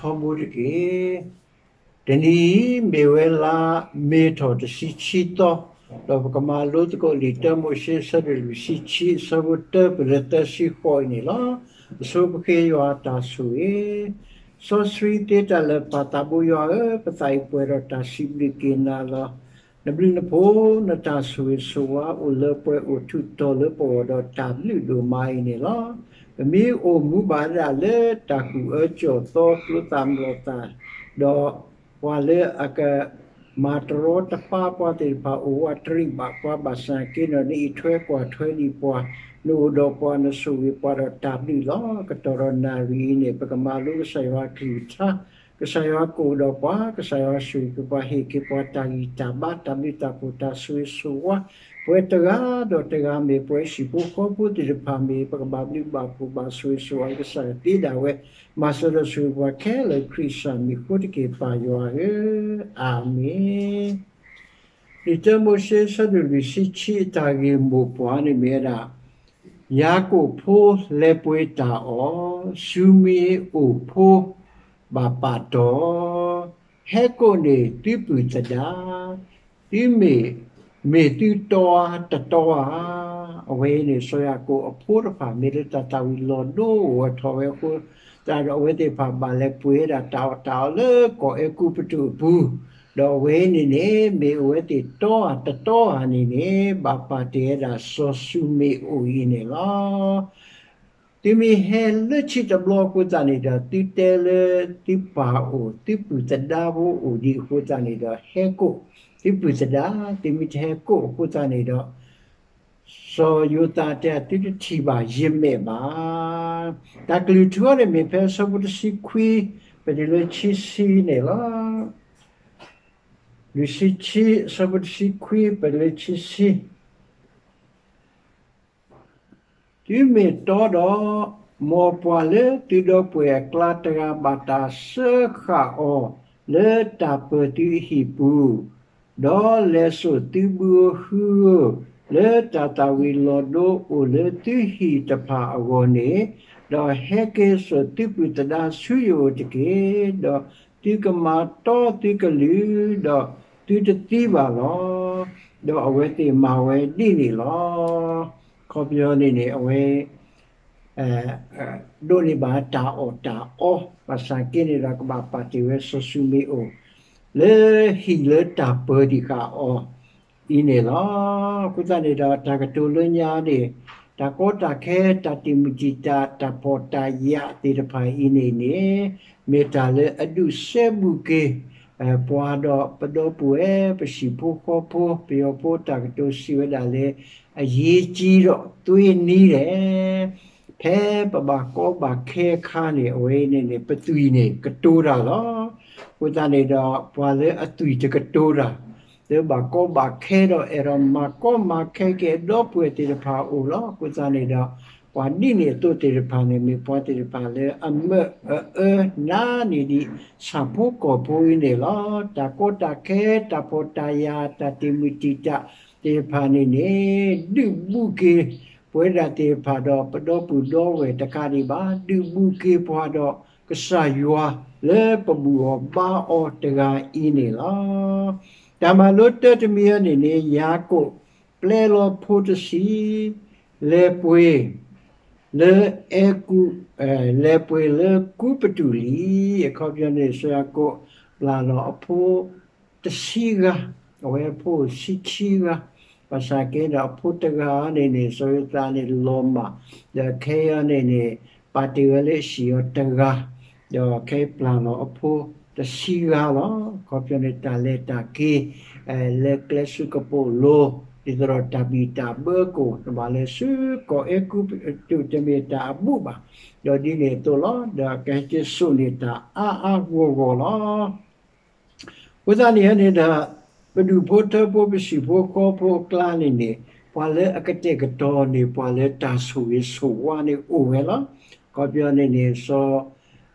ထီဘိတက့ၢ်. တနံၤအံၤ မ့ၢ်ဝဲလါမ့ၤထီၣ်တဆံခံသီ, ဒီးပကမၤလိသကိးလံာ်တၢမိၤၡ့ အဆၢဒိၣ်လွံၢ်ဆံခံ အဆၢဖိတၢ ပလၢသၢဆံဃိးအံၤန့ၣ်လီၤ. အဆိပဃ့ယွၤတၢ်ဆိၣ်ဂ့ၤ, စီဆှံသ့တၢ်လၢာ် ပၢ်သးဘိယွၤဧၢ, ပသးအံၤပှဲၤဒီးတၢ်စံးဘျုးက့ၤနၤလီၤ. နဘျုးနဖှိၣ် နတၢ်ဆိၣ်ဂ့ၤဆိၣ်ဝါ အိၣ်လၢပှဲၤအိၣ်ထူးတီၤလၢပဂီၢ်ဒီးတၢ်ဘျုးဒိၣ်မးအံၤန့ၣ်လီၤ. ပမ့ၢ်အိၣ်မူဘၣ်ဒၣ်လၢတၢ်ကူၣ်အၢကၠီၣ်သီ ကျိသၣ်မျိာ်သၣ်, ဒီးပှၤလၢအက မၤတရီတပါပှၤသ့ၣ်တဖၣ် အိၣ်ဝးတရံးဘၣ်ပှၤဘၣ်ဆၣ်က့ဒီး နအံးထွဲကွၢ်ထွဲဒံးပှၤ, နအိၣ်ဒီးပှၤ နဆိၣ်ဂ့ၤပှၤဒီးတၢ်ဘျုးလီၤ. ကတီၢ်ဒီးနၣ်ရံၣ်အံၤန့ၣ် ပကမၤလိကစၢ်ယွၤအကလုၢ်ကထါ, ကစၢ်ယွၤကအိၣ်ဒီးပှၤ, ကစၢ်ယွၤဆိၣ်ဂ့ၤက့ၤပှၤ ဟ့ၣ်က့ၤပှၤတၢ်ဂံၢ်တၢ်ဘါ တၢ်ဘျုးတၢ်ဖှိၣ် တၢ်ဆိၣ်ဂ့ၤဆိၣ်ဝါ, ပဝဲတဂၤဒီးတဂၤ မ့ၢ်ပဝဲဟံၣ်ဖိဃီဖိသ့ၣ်တဖၣ် မ့ၢ်ပကဘၣ်ဘျုးဘၣ်ဖှိၣ်ဘၣ်ဆိၣ်ဂ့ၤဆိၣ်ဝါကစၢ်ယွၤသ့ဒၣ်ဝဲ, မၤစၢၤဒီးဆိၣ်ဂ့ၤပှၤခဲလၢာ် ခရံာ်စၢ်မံၤအဃိတက့ၢ် ပၢ်ယွၤဧၢ, အၤမ့ၣ်. လံာ်တၢမိၤၡ့ အဆၢဒိၣ်လွံၢ်ဆံခံ အတၢ်ဂ့ၢ်မိၢ်ပှၢ်န့ၣ်မ့ၢ်ဝဲဒၣ်, ယၤကိာ်ဖိလဲၤပှ့ၤတၢ်အီၣ်, စူၤမ့ၣ်အိၣ်ဖိဘၣ်ပာ်တီၢ်, ဟဲကိာ်န့ၣ်သုပုၢ်သဒါ, သုမ့ၢ်, မ့ၢ်သုတီဧါတတီဧါ. အဝဲအံၤန့ၣ် စီၤယၤကိာ်အဖိတဖၣ် မ့ၢ်လၢတၢ်သၣ်ဝံၤလီၤဒိအိၣ်ထီၣ်ဝဲအဃိသတးဒီး အဝဲသ့ၣ်တဖၣ်ဘၣ်လဲၤပှ့ၤဝဲဒၣ်တၢ်အီၣ်တၢ်အီလၢကီၢ်အဲၤကူပတူးအပူၤ, ဒီးအဝဲအံၤန့ၣ်န့ၣ် မ့ၢ်အဝဲသ့ၣ်တီဧါတတီဧါန့ၣ်န့ၣ် ဘၣ်ပာ်တ့ၢ်ဝဲဒၣ်စီၤစူၤမ့ၣ်အိၣ်အံၤန့ၣ်လီၤ. သုမ့ၢ်ဟဲလၢခံတဘျီအဃိသတးန့ၣ်ဒီး သုတဲလၢသုပၢ်အိၣ် သုပုၢ်သဒါဖိအိၣ်ဒံးအဃိသတးန့ၣ်ဒီး ဟဲကိာ်, သုပုၢ်သဒါ, သုမ့ၢ်တဟဲကိာ်အဃိသတးန့ၣ်ဒီး စီၤယိၤသးတဲ သုတထံၣ်ဘၣ်ယမဲာ်ဘၣ်. တၢ်ကလုၢ်ထူအီၤန့ၣ်မ့ၢ်ဖဲအဆၢဖိတဆံခွံ ပတုၤလၢခံဆံန့ၣ်လီၤ. လွံၢ်ဆံခံ အဆၢဖိတဆံခွံ ပတုၤလၢခံဆံ သုမ့ၢ်တီဒီး, မ်ပှၤလၢသုဒီပုၢ်ဝဲၢ်အကျါတဂၤဘၣ်တၢ်စၢဃာ်အီၤလၢတၢ်ပၢၤသုအဟံၣ်ပူၤ, ဒီးလဲၤစိာ်သုဘုဧိၤဟုဧိၤ လၢတၢ်သၣ်ဝံၤလီၤဒိအိၣ်လၢသုဟံၣ်တဖၣ်အဂီၢ်န့ၣ်, ဒီးဟဲက့ၤစိာ်သုပုၢ်သဒါဆူယအိၣ်တက့ၢ်. ဒီးသုကမၤတီသုကလုၢ်, ဒီးသုတသံဘၣ်လီၤ. ဒီးအဝဲသ့ၣ်မၤဝဲဒ်န့ၣ်လီၤ. အခီပညီန့ၣ်န့ၣ် အဝဲ ဒိးန့ၢ်ဘၣ်တၢ်အီၣ်တၢ်အီ, ဘၣ်ဆၣ်က့န့ၣ်ဒီး ကဘၣ်ပာ်တ့ၢ်ဝဲစီၤၡူမ့ၣ်အိၣ် လၢဟံၣ်လၢတၢ်ပၢၤဒံးဃာ်အီၤအံၤန့ၣ်လီၤ. အဃိသတးန့ၣ်ဒီး တၢ်ကတိၤလၢညါန့ၣ် တၢ်ကီတၢ်ခဲ တၢ်တံာ်မုၢ်တံာ်တာ် တၢ်ဖှီၣ်တၢ်ယာ်သ့ၣ်တဖၣ်အံၤန့ၣ်န့ၣ် မ့ၢ်တၢ်လၢအဒုးစဲဘူးက့ၤ ပှၤဒီးပဒီပုၢ်ဝဲၢ် ပဟံၣ်ဖိဃီဖိ ပယီၤဖိတၢ်ကတိၤစံးဝဲဒၣ်လၢ အရေးကြီးတော့သွေးနီးတယ်, ဖဲပဘၣ်ကီဘၣ်ခဲအခါန့ၣ် အဝဲန့ၣ်န့ၣ် ပသွံၣ်န့ၣ်ကတိၤတၢ်လီၤ. အဃိသတးန့ၣ်ဒီး ပှၤလၢအသွံၣ်တကတိၤတၢ် လၢဘၣ်ကီဘၣ်ခဲဒီး အဲၣ်ဒိးမၤကီမၤခဲက့ၤအဒီပုၢ်ဝဲၢ်သ့ၣ်တဖၣ်အအိၣ်လီၤ. အဃိသတးန့ၣ်ဒီး ပှၤဒ်န့ၣ်အသိးသ့ၣ်တဖၣ်န့ၣ် မ့ၢ်ပှၤသ့ၣ်တဖၣ်လၢအမၢအအၢနးန့ၢ်ဒံးဆၣ်ဖိကီၢ်ဖိအံၤန့ၣ်လီၤ. တၢ်ကီတၢ်ခဲ တၢ်ဖှီၣ်တၢ်ယာ် တၢ်တံာ်မုၢ်တံာ်တာ်သ့ၣ်တဖၣ်န့ၣ်န့ၣ် ဒုးဘူးက့ၤ ပဝဲဒၣ်သ့ၣ်တဖၣ်ဒီး ပဒီပုၢ်ဒီဝဲၢ်တကးဒံးဘၣ်, ဒုးဘူးက့ၤပှၤဒီးကစၢ်ယွၤလၢပဘူၣ်အီၤဘါအီၤတဂၤအံၤန့ၣ်လီၤ. တၢ်မၤလိတၢတမံၤအံၤန့ၣ်န့ၣ် ယၤကိာ်ပျဲလီၤဖိတဆံ လဲၤပှ့ၤ လၢအဲကူ, လဲၤပှ့ၤလၢကူပတူးလံ. အခီပညီန့ၣ် စီၤယၤကိာ်ပျၢ်လီၤအဖိတဆံဂၤ, အဝဲအဖိအိၣ်ဆံခံဂၤ, ဘၣ်ဆၣ်က့ဒီးအဖိတဂၤန့ၣ်န့ၣ် စီၤယိၤသးန့ၣ်လီၤမၢ်, ဒီးခဲအံၤန့ၣ်န့ၣ် ပာ်တ့ၢ်ဝဲလၢအဟံၣ်အီၤတဂၤ, ဒီးခဲအံၤပျၢ်လီၤအဖိတဆံဂၤလီၤ. အခီပညီန့ၣ် တၢ်လဲၤတၢ်က့ၤ လဲၤကျဲဆူကပိာ်လိၤ, ဒ်သိးဒီးတၢ်ဘံၣ်တၢ်ဘၢကအိၣ်, တဘၣ်လဲၤဆူကီၢ်အဲကူပတူး တမ့ၢ်တၢ်အဘူးဘၣ်. ဒီးဒ်န့ၣ်အသိးလီၤ, ဒီးကဟဲက့ၤစိာ်န့ၢ်တၢ်အါအါဂီၢ်ဂီၢ်လီၤ. အဃိသတးန့ၣ်န့ၣ်ဒီး ပဒူၣ်ဖိထၢဖိ ပဟံၣ်ဖိဃီဖိအကျါန့ၣ်န့ၣ် ပှၤလၢအကတဲာ်ကတီၤန့ၢ် ပှၤလၢတၢ်ဆိၣ်ဂ့ၤဆိၣ်ဝါန့ၣ်အိၣ်ဝဲလီၤ. အခီပညီန့ၣ်န့ၣ် စီၤ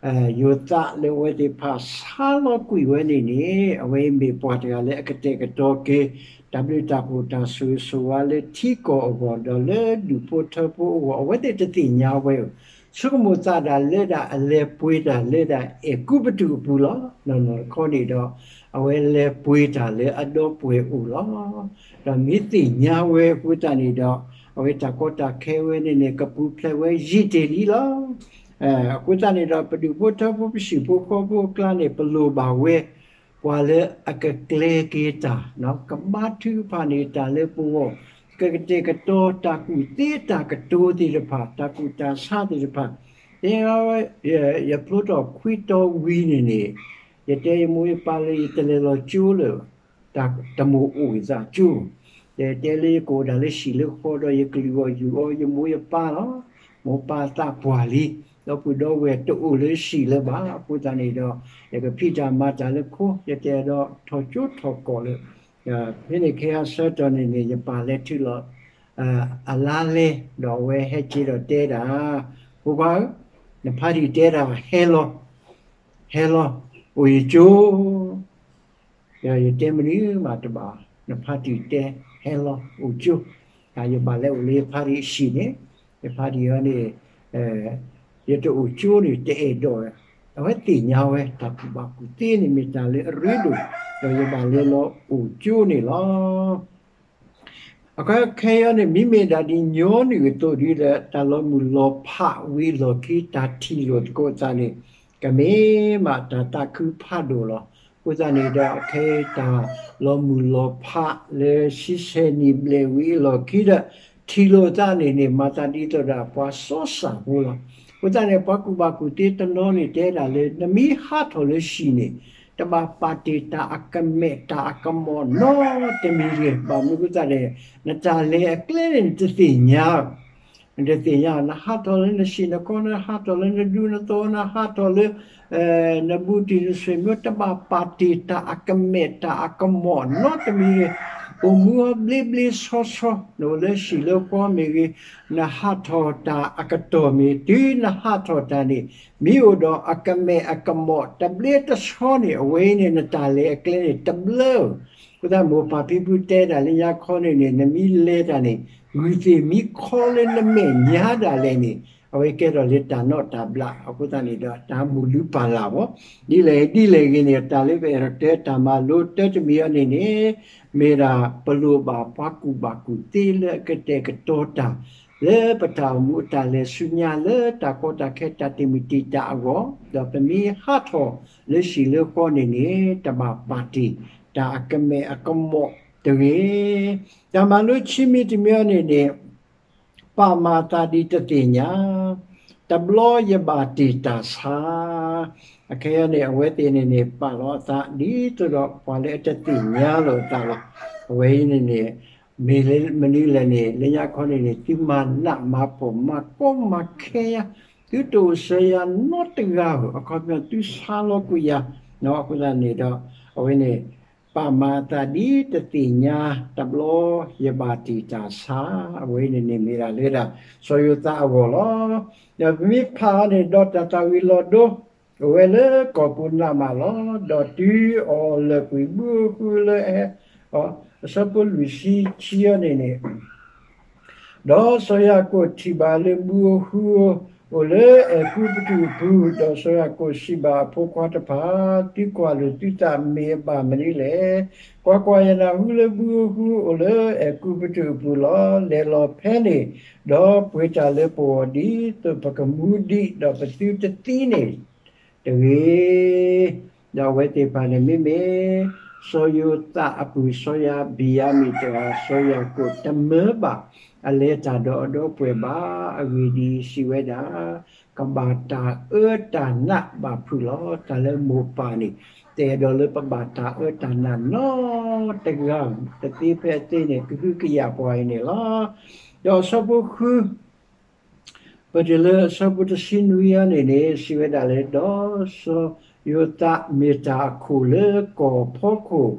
ယိၤသးလၢအဝဲသ့ၣ်တဖၣ်ဆါလီၤကွံာ်ဝဲန့ၣ်န့ၣ် အဝဲအံၤမ့ၢ်ပှၤတဂၤလၢအကတဲာ်ကတီၤက့ၤ တၢ်ဘျုးတၢ်ဖှိၣ်တၢ်ဆိၣ်ဂ့ၤဆိၣ်ဝါလၢထံကီၢ်အဂီၢ် ဒီးလၢဒူၣ်ဖိထၢဖိအဂီၢ် အဝဲသ့ၣ်တသ့ၣ်ညါဝဲဧိၤ ဆိကမိၣ်သးဒၣ်လၢဒၣ်အလဲၤပှ့ၤတၢ်လၢဒၣ်အဲၤကူပတူးအပူၤလီၤ. နီၢ်နီၢ်တခီန့ၣ်ဒီး အဝဲလဲၤပှ့ၤတၢ်လၢအဒီပုၢ်ဝဲၢ်အိၣ်လီၤ. ဒီးမ့ၢ်သ့ၣ်ညါဝဲအဃိသတးန့ၣ်ဒီး အဝဲတၢ်ကီတၢ်ခဲဝဲန့ၣ်န့ၣ် ကပူၤဖျဲးဝဲယံာ်တ့ၢ်လံလီၤ. အဃိသတးန့ၣ်ဒီး ပဒူၣ်ဖိထၢဖိပစံာ်ဖိဃီဖိအကျါန့ၣ် ပလိၣ်ဘၣ်ဝဲ ပှၤလၢအကကျဲၤက့ၤတၢ်, ကဘါထုကဖၣ်န့ၢ်တၢ်လၢပဂီၢ်, ကကတဲာ်ကတီၤတၢ်ကူၣ်သ့တၢ်ကတိၤသ့ၣ်တဖၣ်, တၢ်ကူၣ်တၢ်ဆးသ့ၣ်တဖၣ်, တဲ ယဖျိထီၣ်ခွံတီၤဝံၤန့ၣ်န့ၣ်, ယတဲယမိၢ်ယပၢ်လၢယတလဲၤလီၤကၠိလၢၤ, တၢ်တမိၣ်အိၣ်က့ၤသးကၠိ, ယတဲလၢယကအိၣ်ဒၣ်လၢဟံၣ်လၢဃီဒီး ယကလုၢ်အီၣ်ယူၢ်အီယမိၢ်ယပၢ်လီၤ. မိၢ်ပၢ်သးပှၢ်လံ, ဒီပုၢ်ဒီဝဲၢ်တအိၣ်လၢဟံၣ်လၢၤဘၣ်. အဃိသတးန့ၣ်ဒီး ယကဖံးတၢ်မၤတၢ်လၢခိ, ယတအဲၣ်ဒိးထီၣ်ကၠိထီၣ်ကီၢ်လၢၤ. ဖဲန့ၣ်ခဲအံၤဆၢကတီၢ်န့ၣ်န့ၣ် ယပၢ်လဲၤထုးလီၤ အလါလဲ, ဒီးအဝဲဟဲက့ၤဒီးတဲဒၣ်, ဖိခွါဧၢ, နဖါတံၢ်တဲဒၣ် ဟဲလီၤ, ဟဲလီၤ, အိၣ်ယကၠိ ဒီးယတဲမနုၤမးတဘၣ်, နဖါတံၢ်တဲ ဟဲလီၤအိၣ်ကၠိ, ယဘၣ်လဲၤအိၣ်လၢယဖါတံၢ်အဟံၣ်န့ၣ်, ယဖါတံၢ်အံၤန့ၣ် ယတအိၣ်ကၠိန့ၣ် တအဲၣ်ဒိးဝဲ, အဝဲသ့ၣ်ညါဝဲ တၢ်ကူၣ်ဘၣ်ကူၣ်သ့န့ၣ်မ့ၢ်တၢ်လၢအရ့ဒိၣ်, ဒီးယဘၣ်လဲၤလီၤအိၣ်ကၠိန့ၣ်လီၤ. အခီခဲအံၤန့ၣ် မ့မ့ၢ်ဒၣ်ဒ်ညီနုၢ်အသိးဒ်ဒီး တၢ်လီၤမုၢ်လီၤဖးဝံၤအလီၢ်ခံ တၢ်ထံၣ်လိာ်သကိးသးန့ၣ် ကမ့ၢ်မးတၢ်သးခုဖးဒိၣ်လီၤ. အဃိသတးန့ၣ်ဒီး အခဲအံၤတၢ်လီၤမုၢ်လီၤဖးလၢဆံဆဲၣ်နံၣ်ဘျဲၣ်ဝံၤအလီၢ်ခံဒီး ထံၣ်လိာ်သးန့ၣ်န့ၣ် မၤသးဒ်သိးဒီးပှၤစီစၢ်ဖိလီၤ. အဃိသတးန့ၣ် ပှၤကူၣ်ဘၣ်ကူၣ်သ့တနီၤန့ၣ် တဲဒၣ်လၢ နမ့ၢ်ဟးထီၣ်လၢဟံၣ်န့ၣ် တဘၣ်ပာ်တ့ၢ်တၢ်အကမဲာ်တၢ်အကမီၤနီတမံၤတဂ့ၤ. ဘၣ်မနုၤအဃိသတးန့ၣ် နတၢ်လဲၤအကျဲန့ၣ် နတသ့ၣ်ညါ နတသ့ၣ်ညါ နဟးထီၣ်လၢနဆံးနခီ နဟးထီၣ်လၢနဒူနသီ နဟးထီၣ်လၢ နဘူးတံၢ်နဆွေမျိုး တဘၣ်ပာ်တ့ၢ်တၢ်အကမဲာ်တၢ်အကမီၤနီတမံၤတဂ့ၤ. အိၣ်မူအီၤဘျ့ဘျ့ဆှီဆှီ နအိၣ်လၢဟံၣ်လၢဃီမ့ၢ်ဂ့ၤ, နဟးထီၣ်တၢ်အကတီၢ်မ့ၢ် တုၤနဟးထီၣ်တၢ်န့ၣ် မ့ၢ်အိၣ်ဒီးအကမဲာ်အကမီၤတဘျ့တဆှီန့ၣ် အဝဲအံၤန့ၣ် နတၢ်လဲၤအကျဲန့ၣ် တဘျၢ အဃိသတး မိၢ်ပၢ်ဖံဖုတဲဒၣ်လၢညါခီန့ၣ်န့ၣ် နမ့ၢ်လဲၤတၢ်န့ၣ် ဂုၢ်သ့ၣ်မံခီလၢနမဲာ်ညါဒၣ်လဲာ်န့ၣ် အဝဲကဲထီၣ်လၢတၢ်နီၣ်တၢ်ဘျး အဃိသတးန့ၣ်ဒီး တၢ်မုၢ်လုၢ်ပၢ်လၢ်ဘၣ်. ဒ်လဲၣ်ဒ်လဲၣ်ဂ့ၤန့ၣ် တၢ်လၢပအဲၣ်ဒိးတဲတၢ်မၤလိတၢတမံၤအံၤန့ၣ်န့ၣ် မ့ၢ်ဒၣ်ပလိၣ်ဘၣ်ပှၤကူၣ်ဘၣ်ကူၣ်သ့လၢအကတဲာ်ကတီၤတၢ် လၢပတၢ်အိၣ်မူအတၢ်လဲၤဆူညါ လၢတၢ်ကီတၢ်ခဲတၢ်တံာ်မုၢ်တံာ်တာ်အဂီၢ် ဒီးပမ့ၢ်ဟးထီၣ်လၢဟံၣ်လၢဃီန့ၣ်န့ၣ် တဘၣ်ပာ်တ့ၢ်တၢ်အကမဲာ်အကမီၤတဂ့ၤ. တၢ်မၤလိခံမံၤတမံၤအံၤန့ၣ်န့ၣ် ပာ်မၤသးဒ်တသ့ၣ်ညါ, တဘျီယဘၣ်တ့ၢ်တၢ်ဆါ, အခဲအံၤန့ၣ် အဝဲသ့ၣ်န့ၣ်န့ၣ် ပာ်လီၤအသးဒ်သိးဒီးပှၤလၢအတသ့ၣ်ညါလိာ်အသးလီၤ. အဝဲအံၤန့ၣ်န့ၣ် မ့ၢ်လၢမနုၤလဲၣ်န့ၣ် လၢညါခီန့ၣ်န့ၣ် သုမၤနးမၤဖှီၣ်မၤကီမၤခဲယၤ, သုတအိၣ်စၢၤယၤနီတဂၤဧၢ, အခီပညီသုဆါလီၤကွံာ်ယၤ, အဃိသတးန့ၣ်ဒီး အဝဲန့ၣ် ပာ်မၤအသးဒ်တသ့ၣ်ညါ, တဘျီယဘၣ်တ့ၢ်တၢ်ဆါ, အဝဲန့ၣ်န့ၣ်မ့ၢ်ဒၣ်လၢဒၣ် စီၤယိၤသးအဂီၢ်လီၤ. ဒီးပမ့ၢ်ဖးအီၤန့ၣ် ဒီးတၢ်သၣ်ဝံၤလီၤဒိ အိၣ်ဝဲလၢကီၢ်ပူၤနးမးလီၤ. ဒီးတုၤအီၣ်လၢာ်ကွံာ်ဘုဧိၤဃုဧိၤလၢအဟဲ, အဆၢဖိလွံၢ်ဆံခံအံၤန့ၣ်န့ၣ် ဒီးစီၤယၤကိာ်ထံၣ်ဘၣ်လၢဘုဧိၤဃုဧိၤ အိၣ်လၢအဲၤကူပတူးအပူၤ, ဒီးစီၤယၤကိာ်စံးဘၣ်အဖိခွါတဖၣ်, သုကွၢ်လိာ်သုသးမ့ၢ်အဘၣ်မနုၤလဲၣ်. ကွၢ်ကွၢ်, ယနၢ်ဟူလၢဘုဧိၤဃုဧိၤအိၣ်လၢအဲၤကူပတူးအပူၤလီၤ. လဲၤလီၤဖဲန့ၣ်, ဒီးပှ့ၤတၢ်လၢပဂီၢ်ဒ်သိးပကမူဒံး, ဒီးပသုတသံန့ၣ်တဂ့ၤ. ဒီးအဝဲသ့ၣ်တဖၣ်န့ၣ် မ့မ့ၢ်စီၤယိၤသးအပုၢ် စီၤယၤဘံၤယၤမံၣ်တဂၤ, စီၤယၤကိာ်တမၢဘၣ်အလဲၤတၢ်ဒီးအဒီပုၢ်ဝဲၢ်ဘၣ်. အဂ့ၢ်ဒ်အံၤ, စံးဝဲဒၣ်, ကဘၣ်တၢ်အၢတၢ်နးဘၣ်ဖုးလီၤ. တၢ်လၢမိၢ်ပၢ်န့ၣ် တအဲၣ်ဒိးလၢပဘၣ်တၢ်အၢတၢ်နးနီတဂၤ, တသ့ဖဲအသ့န့ၣ် ကဟုကယာ်ပှၤအံၤန့ၣ်လီၤ. ဒီးအဆၢဖိဃု ပတုၤလၢအဆၢဖိတဆံနွံအံၤန့ၣ်န့ၣ် စံးဝဲဒၣ်လၢ ဒီးစီၤယိၤသးမ့ၢ်တၢ်အခိၣ်လၢကီၢ်ဖီခိၣ်,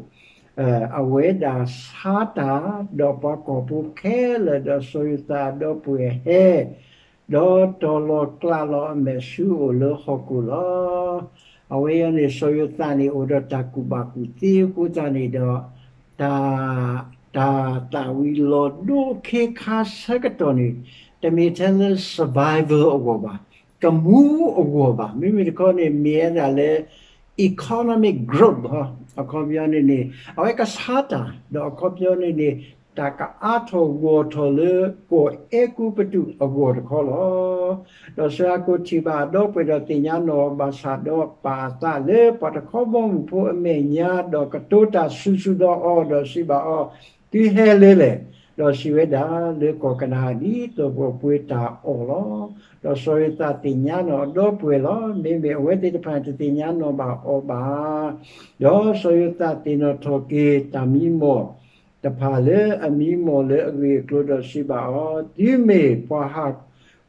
အဝဲဒၣ်ဆါတၢ်, ဒီးပှၤကီၢ်ဖိခဲလၢာ်, ဒီးစီၤယိၤသးအဒီပုၢ်ဝဲၢ်ဟဲ, ဒီးတီၤလီၤကျးလီၤအမဲာ်ဆူအိၣ်လၢဟီၣ်ခိၣ်လီၤ. အဝဲအံၤန့ၣ် စီၤယိၤသးန့ၣ် အိၣ်ဒီးတၢ်ကူၣ်ဘၣ်ကူၣ်သ့အဃိသတးန့ၣ်ဒီး တၢ် တၢ်သၣ်ဝံၤလီၤဒိအခ့အခါဆၢကတီၢ်န့ၣ် တမ့ၢ်ထဲလၢ survival အဂီၢ်ဘၣ်. တမ့ၢ်လၢကမူအဂီၢ်ဘၣ်. မ့မ့ၢ်တခီန့ၣ် မ့ၢ်ဝဲဒၣ်လၢ economic growth အခီပညီန့ၣ်န့ၣ် အဝဲကဆါတၢ် ဒီးအခီပညီန့ၣ်န့ၣ် တၢ်ကအါထီၣ်ဂီၢ်ထီၣ်လၢကီၢ်အဲၤကူပတူးအဂီၢ်တခီလီၤ. ဒီးစီၤယၤကိာ်ထံၣ်ဘၣ်အဒီပုၢ်ဝဲၢ်ဒီးသ့ၣ်ညါနီၣ်ဘၣ်ဆၣ်ဒီး ပာ်အသးလၢပှၤတခီဘီမုၢ်ဖိအမဲာ်ညါ ဒီးကတိၤတၢ်ဆူၣ်ဆူၣ်ဒီးအီၤ ဒီးစံးဘၣ်အီၤ, သုဟဲလၢလဲၣ်. ဒီးစံးဝဲဒၣ်, လၢကီၢ်ကနၤအၣ် ဒ်သိးပှၤပှ့ၤတၢ်အီၣ်လီၤ. ဒီးစီၤယိၤသးသ့ၣ်ညါနီၣ်အဒီပုၢ်ဝဲၢ်လီၤ. မ့မ့ၢ်အဝဲသ့ၣ်တဖၣ်န့ၣ် တသ့ၣ်ညါနီၣ်ဘၣ်အီၤဘၣ်. ဒီးစီၤယိၤသးသ့ၣ်နီၣ်ထီၣ်က့ၤတၢ်မံမီၢ်တဖၣ်လၢ အမံမီၢ်လၢအဂ့ၢ်အကျိၤဒီးစံးဘၣ်အီၤ, သုမ့ၢ်ပှၤဟး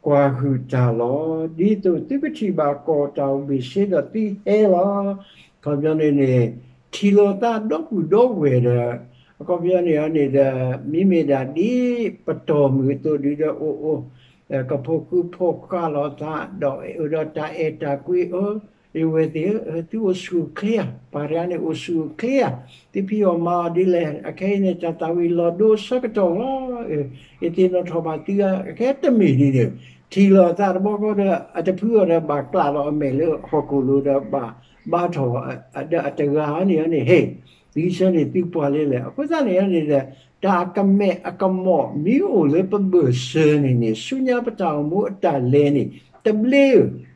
ကွၢ်ဟုၣ်တၢ်လီၤ. ဒ်သိးသုကထံၣ်ဘၣ်ကီၢ်တၢ်အိၣ်ဘ့ၣ်ဆ့ဒီးသုဟဲလီၤ. အခီပညီန့ၣ်န့ၣ် ထံၣ်လိာ်သးဒီပုၢ်ဒီဝဲၢ်ဒီး အခီပညီန့ၣ်န့ၣ်ဒီး မ့မ့ၢ်ဒၣ်ဒ်ပတီၢ်မုၢ်အသိးဒုဒီးအိၣ်အိၣ် ကဖိးဃူဖိးဃာ်လိာ်သး ဒီးအိၣ်ဒီးတၢ်အဲၣ်တၢ်ကွံအိၣ်, ယဝဲသ့ၣ်ဧၢ, သုအိၣ်ဆူၣ်အိၣ်ချ့ဧါ, ပှၤတဂၤန့ၣ်အိၣ်ဆူၣ်အိၣ်ချ့ဧါ, သုဖံးအီၣ်မၤအီၣ်ဒ်လဲၣ်, အခဲအံၤန့ၣ် တၢ်သၣ်ဝံၤလီၤဒိအဆၢကတီၢ်လီၤ, ယသ့ၣ်နီၣ်ထီၣ်ဘၣ်သုဧါ, အခဲတမ့ၢ်ဒ်န့ၣ်, ထံၣ်လိာ်အသးတဘျီဃီဒီး အတဖုအီၤဒီးဘၣ်ကျးလီၤအမဲာ်လၢဟီၣ်ခိၣ်လိၤဒီးဘၣ်ဘါထီၣ် ဒီးအတဂၤန့ၣ်န့ၣ် ဟ့ၣ် သုဆၢန့ၣ်သုပှၤလၢလဲၣ်. အဃိသတးန့ၣ်န့ၣ်ဒီး တၢ်ကမဲာ်အကမီၣ်မ့ၢ်အိၣ်လၢပဘၢၣ်စၢၤန့ၣ်န့ၣ် ဆူညါပတၢ်အိၣ်မူအတၢ်လဲၤန့ၣ် တဘျ့ဧၢ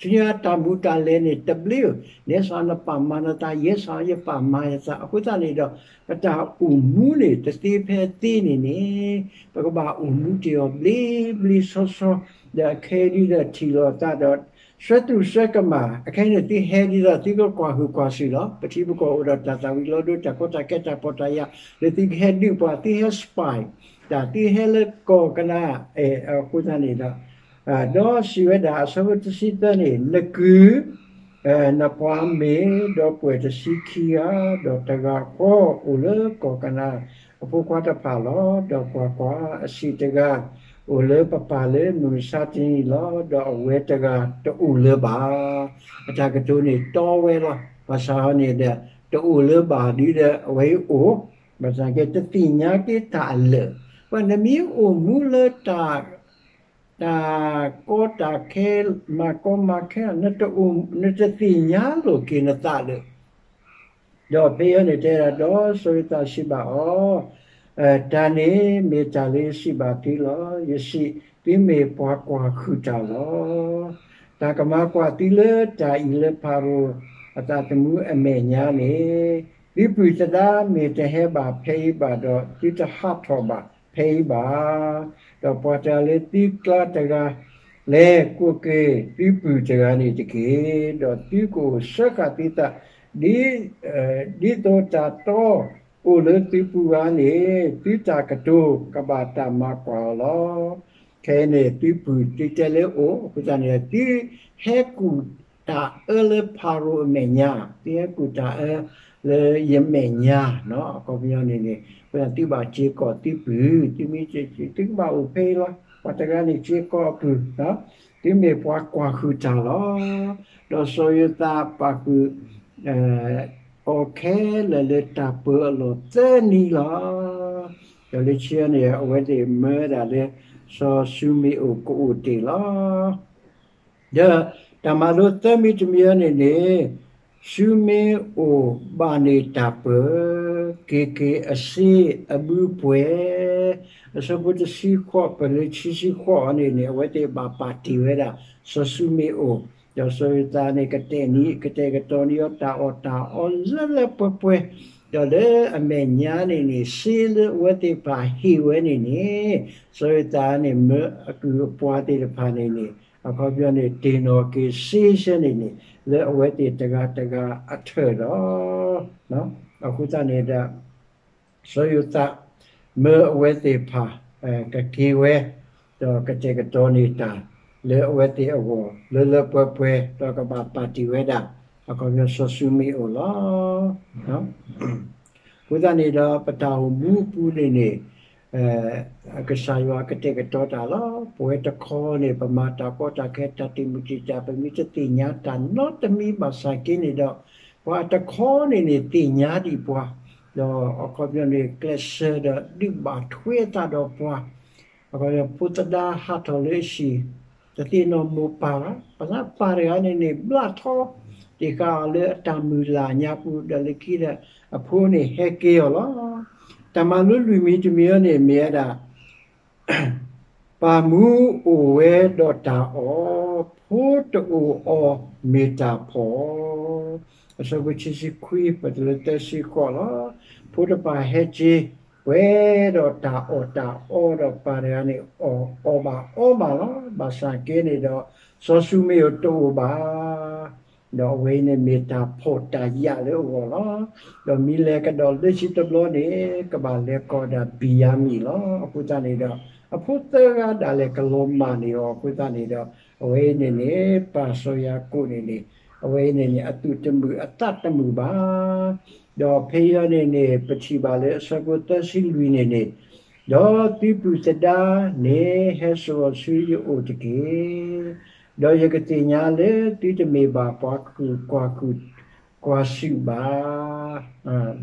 ဆူညါတၢ်မူတၢ်လဲၤန့ၣ် တဘျ့ဧၢ, နဲစ့ၢ်နပာ်မၤနသး ယဲစ့ၢ်ယပာ်မၤယသး အဃိသတးန့ၣ်ဒီး ပတၢ်အိၣ်မူန့ၣ် တသ့ဖဲသ့န့ၣ်န့ၣ် ပကဘၣ်အိၣ်မူတ့ၢ်အီၤဘျ့ဘျ့ဆှီဆှီ, ဒီးအခဲအံၤဒ်ဒီးထံၣ်လိာ်သးဒီး ဆှၢသူၣ်ဆှၢကမၣ် အခဲအံၤန့ၣ် သုဟဲဒ်သိး သုကကွၢ်ဟုၣ်ကွၢ်စူၣ်လီၤ. ပထံပကီၢ်အိၣ်ဒီးတၢ်သၣ်ဝံၤလီၤဒိ တၢ်ကီတၢ်ခဲတၢ်ပီးတၢ်ယၢ် လၢသုကဟဲဒုးပှၤ သုဟဲ spy တၢ် သုဟဲလၢကီၢ်ကနၤ အဃိသတးန့ၣ်ဒီး ဒီးစံးဝဲဒၣ်အဆၢဖိတဆံသၢန့ၣ် နကုၢ် နပှၤမ့ၢ်ဒီပုၢ်ဝဲၢ်တဆံခံဂၤ, ဒီးတဂၤဃီအိၣ်လၢကီၢ်ကနၤ အဖိခွါတဖၣ်လီၤ. ဒီးကွၢ်ကွၢ်, အဆံးတဂၤအိၣ်လၢပပၢ်လၢမုၢ်မဆါတနံၤလီၤ. ဒီးအဝဲတဂၤတအိၣ်လၢၤဘၣ်. အတၢ်ကတိၤန့ၣ်တီဝဲလီၤ. ဘၣ်ဆၣ်န့ၣ်ဒီး တအိၣ်လၢၤဘၣ်ဒ်ဒီး အဝဲအံၤအိၣ်, ဘၣ်ဆၣ်က့ တသ့ၣ်ညါက့ၤတၢ်အလၢာ်. ပှၤနမ့ၢ်အိၣ်မူလၢတၢ် တၢ်ကီတၢ်ခဲ မၤကီမၤခဲ နတသ့ၣ်ညါလိာ်က့ၤနသးလၢာ်. ဒီးဖဲအံၤန့ၣ်တဲဒၣ် ဒီးစီၤယိၤသးစံးဘၣ်အီၤ, တၢ်န့ၣ်မ့ၢ်တၢ်လၢယစံးဘၣ်သုလီၤ. ယစံး, သုမ့ၢ်ပှၤကွၢ်ဟုၣ်တၢ်လီၤ. တၢ်ကမၤကွၢ်သုလၢတၢ်အံၤလၢဖၤရိၤအသးသမူအမဲာ်ညါန့ၣ်, သုပုၢ်သဒါမ့ၢ်တဟဲဘၣ်ဖဲအံၤဘၣ်ဒီး သုတဟးထီၣ်ဘၣ်ဖဲအံၤဘၣ်. ဒီးပှၤတဂၤလၢသုကျါတဂၤ လဲၤကွၢ်က့ၤသုပုၢ်တဂၤန့ၣ်တက့ၢ်. ဒီးသုကအိၣ်စၢဃာ်သုသး ဒ် ဒ်သိးတၢ်တီအိၣ်လၢသုပူၤဧါန့ၣ်, သုတၢ်ကတိၤကဘၣ်တၢ်မၤကွၢ်အီၤလီၤ. ခဲအံၤန့ၣ် သုပုၢ်သုတဲလၢအိၣ်, အဃိသတးန့ၣ် သုဟဲကူၣ်တၢ်အၢလၢဖၤရိၤအမဲာ်ညါ, သုဟဲကူၣ်တၢ်အၢလၢယမဲာ်ညါ, အခီပညီန့ၣ်န့ၣ် အဃိသတးသုဘၣ်စ့ၢ်ကီးသုပုၢ်, သုမ့ၢ် သုကဘၣ်အိၣ်ဖဲအံၤလီၤ. ပှၤတဂၤန့ၣ်စ့ၢ်ကီးအပုၢ်, သုမ့ၢ်ပှၤကွၢ်ဟုၣ်တၢ်လီၤ. ဒီးစီၤယိၤသးပာ်ဃုာ် အီၤခဲလၢာ်လၢတၢ်ပၢအလီၢ်သၢနံၤလီၤ. ဒီးလၢခံန့ၣ် အဝဲသ့ၣ်မၢဝဲဒၣ်လၢ စီၤၡူမ့ၣ်အိၣ်ကအိၣ်တ့ၢ်လီၤ. ဒီးတၢ်မၤလိသၢမံၤတမံၤအံၤန့ၣ်န့ၣ်, ၡူမ့ၣ်အိၣ်ဘၣ်န့ၢ်တၢ်ပၢ, က့ၤက့ၤအစ့အဘုပှဲၤ, အဆၢဖိတဆံဃိး ပလၢခံဆံဃိးအံၤန့ၣ်န့ၣ် အဝဲသ့ၣ်ဘၣ်ပာ်တ့ၢ်ဝဲဒၣ် စီၤၡူမ့ၣ်အိၣ်, ဒီးစီၤယိၤသးန့ၣ် ကတဲာ်နံၤ ကတဲာ်ကတီၤန့ၢ်အီၤတၢ်အီၣ်တၢ်အီလၢလၢပှဲၤပှဲၤ, ဒီးလၢအမဲာ်ညါန့ၣ်န့ၣ် စ့လၢအဝဲသ့ၣ်တဖၣ်ဟ့ၣ်ဝဲန့ၣ်န့ၣ်, စီၤယိၤသးန့ၣ် မၢအကုၢ်အပှၤသ့ၣ်တဖၣ်န့ၣ်န့ၣ် အခီပညီန့ၣ် တ့ၢ်နီၣ်က့ၤစ့ဆၢန့ၣ်န့ၣ် လၢအဝဲသ့ၣ်တဂၤတဂၤအထၢၣ်လီၤ. အဃိသတးန့ၣ်ဒီး စီၤယိၤသး မၢအဝဲသ့ၣ်တဖၣ် ကက့ၤဝဲ ဒီးကတဲာ်ကတီၤန့ၢ်တၢ် လၢအဝဲသ့ၣ်အဂီၢ် လၢလၢပှဲၤပှဲၤ ဒီးကဘၣ်ပာ်တ့ၢ်ဝဲဒၣ် အခီပညီစီၤၡူမ့ၣ်အိၣ်လီၤ. အဃိသတးန့ၣ်ဒီး ပတၢ်အိၣ်မူအပူၤန့ၣ်န့ၣ် ကစၢ်ယွၤကတဲာ်ကတီၤတၢ်လီၤ. ပဝဲတခီန့ၣ် ပမၤတၢ်ကီတၢ်ခဲ တၢ်တံာ်မုၢ်တံာ်တာ် ပမ့ၢ်တသ့ၣ်ညါတၢ်နီတမံၤဘၣ်ဆၣ်က့န့ၣ်ဒီး ပှၤတခီန့ၣ်န့ၣ် သ့ၣ်ညါဒံးပှၤ, ဒီးအခီပညီန့ၣ် ကျဲးစၢးဒီးဒုးဘၣ်ထွဲအသးဒီးပှၤ, အခီပညီဖိသဒါဟးထီၣ်လၢအဟံၣ်, တသ့ၣ်နီၣ်မိၢ်ပၢ်ဘၣ်. ဘၣ်ဆၣ်ပၢ်တဂၤန့ၣ်န့ၣ် ဘျၣ်ထီၣ်တ့ၢ်ဃာ်အီၤလၢအတၢ်မုၢ်လၢ်ညါပူၤ ဒီးလၢခံဒီး အဖိန့ၣ်ဟဲက့ၤအီၤလီၤ. တၢ်မၤလိလွံၢ်မံၤတမံၤအံၤန့ၣ် မ့ၢ်ဝဲဒၣ် ပၢ်မူအိၣ်ဝဲဒီးတၢ်အီၣ်, ဖိတအိၣ်အီၤမ့ၢ်တၢ်ဖှီၣ်. အဆၢဖိခံဆံခွံ ပတုၤလၢသၢဆံဃိးလီၤ. ဖိတဖၣ်ဟဲက့ၤ ပှဲၤဒီးတၢ်အီၣ်တၢ်အီဒီး ပၢ်တဂၤန့ၣ် အီၣ်အီဘၣ်အီဘၣ်လီၤ. ဘၣ်ဆၣ်က့န့ၣ်ဒီး စီၤၡူမ့ၣ်အူတအိၣ်ဘၣ် ဒီးအဝဲအံၤန့ၣ်မ့ၢ်တၢ်ဖှီၣ်တၢ်ယာ်လၢအဂီၢ်လီၤ. ဒီးမ့ၢ်လဲၤကဒီးလၢခံတဘျီန့ၣ် ကဘၣ်လဲၤကိးဒၣ်ဘံၣ်ယၤမံၣ်လီၤ. အဃိသတးန့ၣ်ဒီး အဖိသၢဂၤဒၣ်လဲာ်ကလီၤမၢ်န့ၢ်အီၤအဃိသတးန့ၣ်ဒီး အဝဲအံၤန့ၣ်န့ၣ် ပၢ်စီၤယၤကိာ်န့ၣ်န့ၣ် အဝဲအံၤန့ၣ်န့ၣ် အသူၣ်တမုာ်အသးတမုာ်ဘၣ်. ဒီးဖဲအံၤန့ၣ်န့ၣ် ပထံၣ်ဘၣ်လၢအဆၢဖိသၢဆံလွံၢ်န့ၣ်န့ၣ် ဒီးသုပုၢ်သဒါန့ၣ် ဟဲစိာ်အီၤဆူယအိၣ်တက့ၢ်. ဒီးယကသ့ၣ်ညါလၢသုတမ့ၢ်ဘၣ်ပှၤကူၣ်ကွၢ်ကူၣ်ကွၢ်စုဘၣ်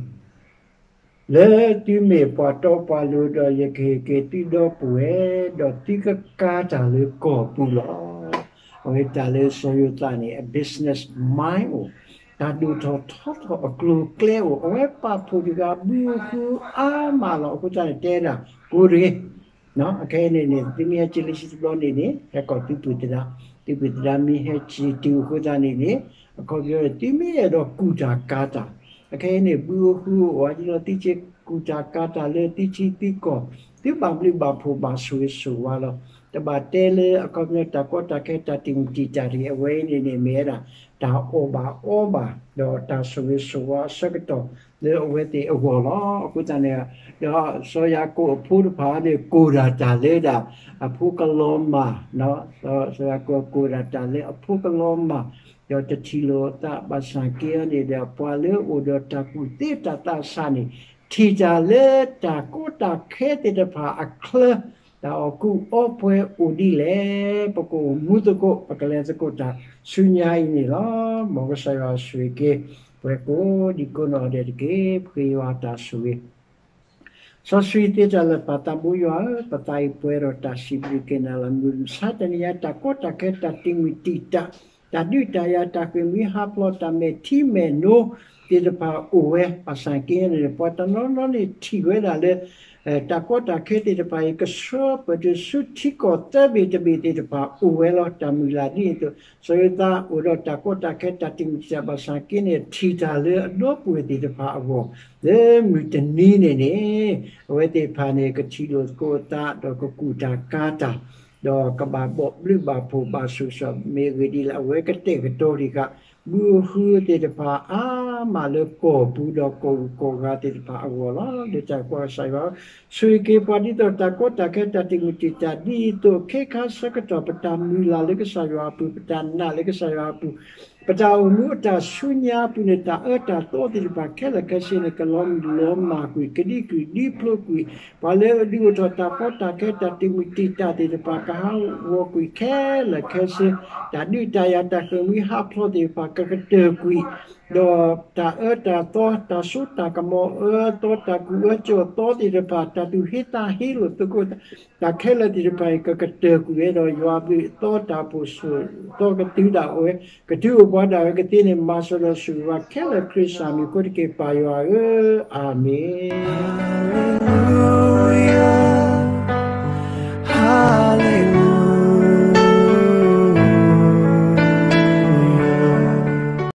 လၢသုမ့ၢ်ပှၤတီပှၤလိၤ ဒီးယကဟ့ၣ်က့ၤသုဒီပုၢ်ဝဲၢ်, ဒီးသုကကါတၢ်လၢကီၢ်ပူၤလီၤ. အဝဲတၢ်လၢစီၤယိၤသးန့ၣ် အ business mind အိၣ်, တၢ်ဒိၣ်ထီၣ်ထီထီၣ်အကျိၤအကျဲအိၣ်, အဝဲပာ်ဖှိၣ်တဂၤဘုဃုအါမးလီၤ. အဃိသတးန့ၣ် တဲဒၣ်ကိးတဂ့ၤ အခဲအံၤန့ၣ်န့ၣ် သုမ့ၢ်ဟဲက့ၤလၢခံတဘျီန့ၣ်န့ၣ် ဟဲကိးသုပုၢ်သဒါ, သုပုၢ်သဒါမ့ၢ်ဟဲက့ၤတုၤအဃိသတးန့ၣ်န့ၣ် အခီပညီန့ၣ် သုမ့ၢ်အဲၣ်ဒိးကူၣ်တၢ်ကၤတၢ်, အခဲအံၤန့ၣ် ဘုအိၣ်ဃုအိၣ်အါဒ်လီၤ သုကကူၣ်တၢ်ကၤတၢ်လၢသုထံသုကီၢ်, သုဘၣ်ဘျုးဘၣ်ဖှိၣ်ဘၣ်ဆိၣ်ဂ့ၤဆိၣ်ဝါလီၤ. တဘၣ်တဲလၢအခီပညီတၢ်ကီတၢ်ခဲတၢ်တံာ်မုၢ်တံာ်တာ်တဂ့ၤ, အဝဲအံၤန့ၣ်န့ၣ် မ့ၢ်ဝဲဒၣ် တၢ်အီၣ်ဘၣ်အီဘၣ် ဒီးတၢ်ဆိၣ်ဂ့ၤဆိၣ်ဝါအဆၢကတီၢ်လၢအဝဲသ့ၣ်အဂီၢ်လီၤ. အဃိသတးန့ၣ် ဒီးစီၤယၤကိာ်အဖိတဖၣ်န့ၣ် ကိၢ်ဒၣ်တၢ်လၢဒၣ် အဖိကလီၤမၢ်, စီၤယၤကိာ်ကိၢ်ဒၣ်တၢ်လၢအဖိကလီၤမၢ်, ဒီးတထံၣ်လိာ်အသးဘၣ်ဆၣ်က့အံၤန့ၣ်ဒီး ပှၤလၢအအိၣ်ဒီးတၢ်ကူၣ်သ့တၢ်သးစၢ်န့ၣ် ထံၣ်တၢ်လၢတၢ်ကီတၢ်ခဲသ့ၣ်တဖၣ်အချၢ တၢ်အီၣ်ကူအီပှဲၤအိၣ်ဒ်လဲၣ်, ပကအိၣ်မူသကိး ပကလဲၤသကိးတၢ်ဆူညါအံၤန့ၣ်လီၤ. မ်ကစၢ်ယွၤဆိၣ်ဂ့ၤက့ၤ ပှၤကိးဒံကိးနီၢ်ဂၤဒဲးတက့ၢ်. ပဃ့ယွၤတၢ်ဆိၣ်ဂ့ၤ စီဆှံသ့တၢ်လၢာ် ပၢ်သးဘိယွၤဧၢ, ပသးအံၤပှဲၤဒီးတၢ်စံးဘျုးက့ၤနၤလီၤ. မုၢ်မဆါတနံၤအံၤ တၢ်ကီတၢ်ခဲ တၢ်တံာ်မုၢ်တံာ်တာ် တၢ်ဒုးတၢ်ယၤ တၢ်ဃ့ၢ်မှံဟးဖျိး တၢ်မဲာ်ထံမဲာ်နိသ့ၣ်တဖၣ်အိၣ်ဝဲ ဘၣ်ဆၣ်က့န့ၣ် ပှၤတနီၤနီၤန့ၣ်ထံၣ်ဝဲဒၣ်လၢ တၢ်ကီတၢ်ခဲသ့ၣ်တဖၣ်အံၤ ကဆှၢပတုၤဆူထံကီၢ်သၢဘ့ၣ်တဘ့ၣ်သ့ၣ်တဖၣ်အိၣ်ဝဲလီၤ. တၢ်မုၢ်လၢ်ဒ်န့ၣ်အသိး စီၤယိၤသးအိၣ်ဒီးတၢ်ကီတၢ်ခဲ တၢ်တံာ်မုၢ်တံာ်တာ် ဘၣ်ဆၣ်က့န့ၣ် ထံၣ်တၢ်လၢအဒီပုၢ်ဝဲၢ်သ့ၣ်တဖၣ်အဂီၢ် လၢမုၢ်တနံၤန့ၣ်န့ၣ် အဝဲသ့ၣ်တဖၣ်န့ၣ် ကထံၣ်လိာ်သကိးအသး ဒီးကကူၣ်တၢ်ကၤတၢ် ဒီးကဘၣ်ဘီၣ်ဘျုးဘၣ်ဖှိၣ်ဘၣ်ဆိၣ်ဂ့ၤ မ့ၢ်အဂ့ၢ်ဒ်လဲၣ် အဝဲကတဲာ်ကတီၤတံၢ်ဃာ် ဘုဧိၤဃုဧိၤသ့ၣ်တဖၣ်အါမးလၢကီၢ်ပူၤဒီးကီၢ်ဂူာ်ကီၢ်ဂၤသ့ၣ်တဖၣ်အဂီၢ်လီၤ. လၢတၢ်ကွၢ်ကစၢ်ယွၤ ဆိၣ်ဂ့ၤက့ၤပှၤဒ်သိးတၢ်ကီတၢ်ခဲ တၢ်တံာ်မုၢ်တံာ်တာ်ဒ်သိး ခဲခါဆၢကတီၢ် ပတၢ်မုၢ်လၢ်လၢကစၢ်ယွၤအပူၤ ပတၢ်နာ်လၢကစၢ်ယွၤအပူၤ ပတၢ်အိၣ်မူအတၢ်ဆူညါအပူၤန့ၣ် တၢ်အၢတၢ်သီသ့ၣ်တဖၣ်ခဲလၢာ်ခဲဆ့န့ၣ် ကလီၤမုၢ်လီၤမၢ်ကွံာ် ကဒံကွံာ်ဒံဖျိးကွံာ် ပှၤလၢအဒုးအိၣ်ထီၣ်တၢ်ကီတၢ်ခဲ တၢ်တံာ်မုၢ်တံာ်တာ်သ့ၣ်တဖၣ် ကဟးဂီၤကွံာ်ခဲလၢာ်ခဲဆ့ တၢ်ဒုးတၢ်ယၤ တၢ်ဃ့ၢ်မှံဟးဖျိးသ့ၣ်တဖၣ် ကကတၢၢ်ကွံာ် ဒီးတၢ်အၢတၢ်သီ တၢ်စိတၢ်ကမီၤအၢသီ တၢ်ကူၣ်အၢကၠီအသီသ့ၣ်တဖၣ် တၢ်သူၣ်ဟ့သးဟ့လိာ်သကိး တၢ်ခဲလၢာ်သ့ၣ်တဖၣ်အံၤ ကကတၢၢ်ကွံာ်ဝဲဒီး ယွၤအဘျုးအသီတၢ်အိၣ်ဖှိၣ်ဆိးသီကတုၤဒၣ်ဝဲ ကတုၤအိၣ်ပှၤဒၣ်ဝဲကသ့န့ၣ် မၤစၢၤဒီးဆိၣ်ဂ့ၤဝဲခဲလၢာ်ခရံာ်စၢ်မံၤအဃိတက့ၢ် ပၢ်ယွၤဧၢ, အၤမ့ၣ်.